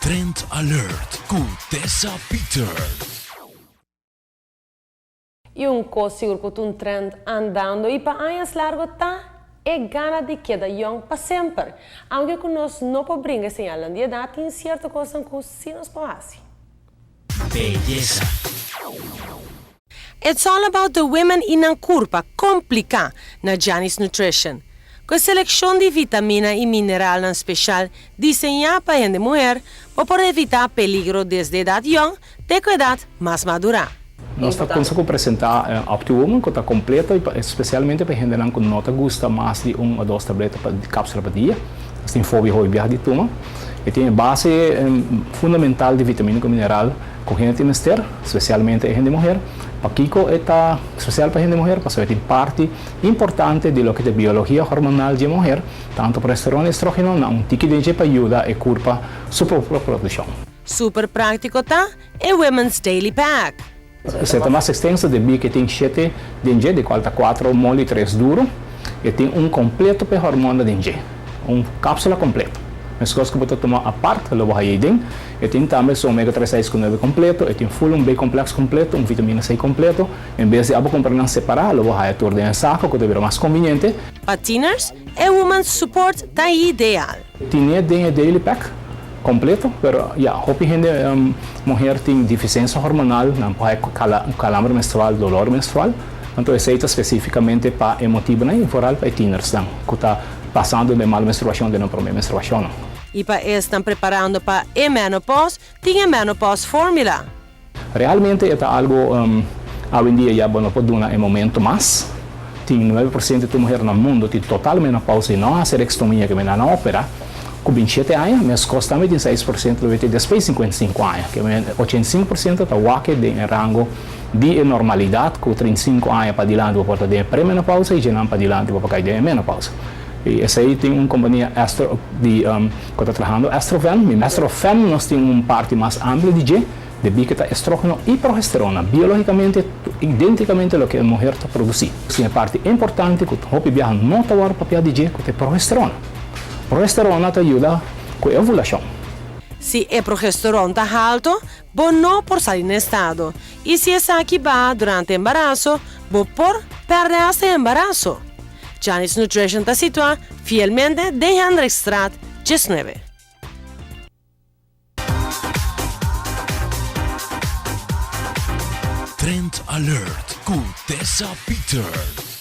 Trend Alert ku Tessa Peters. I un kos sigur ku ta un trend andando i pa añas largo ta e gana di keda yòn pa semper. Aunke ku nos no por bringa e señalnan di edat, tin sierto kosnan ku sí nos por hasi. Beyesa. It's all about the women i nan kurpa kompliká na Gianni's Nutrition. Ku e selekshon di vitamina i mineralnan speshal diseñá pa hende muher, bo por evitá peligro desde edat yòn te ku edat mas madurá. Nos ta kunsa ku presentá Opti Woman ku ta kompleto i spesialmente pa hendenan ku no ta gusta mas di un o dos tableta pa kapsula pa dia. Nos tin fobia hopi biaha di tuma. E tin e base fundamental di vitamina ku mineral ku hende tin mester, spesialmente e hende muher. Pakiko e ta spesial pa hende muher? Pasobra e tin parti importante di loke ta e biologia hormonal di e muher, tantu progesterona i estrogeno, na un tiki den dje pa yuda e kurpa su propio produkshon. Super práktiko ta e Women's Daily Pack. Esei ta mas ekstenso debí ku e tin shete den dje, di kual ta kuatro moli i tres duru. E tin un kompleto pa e hormona den dje, un kapsula kompleto. Meskos ku bo ta tuma apart, lo bo haña ei den. E tin tambe su omega tres seis ku nuebe kompleto, e tin ful un B-kompleks kompleto, un vitamina C kompleto. En bes di abo kumpra nan separá, lo bo haña tur den e sako ku ta bira mas konviniente. Pa tieners, e Women's Support ta ideal. Tin'é den e daily pack completo, pero ya, hopi hende muher tin deficiencia hormonal, nan por haya calambre menstrual, dolor menstrual, anto esey ta specificamente pa e motibonan y vooral pa e tienersnan cu ta pasando den mal menstruacion den nan prome menstruacionnan. Y pa esnan preparando pa e menopause, tin e menopause formula. Realmente e ta algo awendia ya bo no por duna e momento mas. Tin 9% di tur muher na mundo tin total menopausa y no a hacer extomia ke menda nan opera ku 27 aña, meskos tambe tin 6% lo tin despues di 55 aña, ke men 85% ta wak den e rango di e normalidad ku 35 aña padilanti bo por ta den e premenopausa y djenan padilanti bo por kai den e menopausa. Y esey tin un compania estro di cu ta trahando Estroven. Estrofen nos tin un parti mas amplio di dje, debí cu ta estrogeno y progesterona, biologicamente identicamente loke e muher ta produci. Tin e parti importante cu hopi biaha no ta worde papia di dje cu ta e progesterona. Progesterona ta yuda cu e ovulacion. Si e progesteron ta halto, bo no por sali na estado. Y si esaki baha durante embaraso, bo por perde hasta e embaraso. Janis Nutrition ta situá fielmente den Hendrikstraat 19. Trend Alert ku Tessa Peters.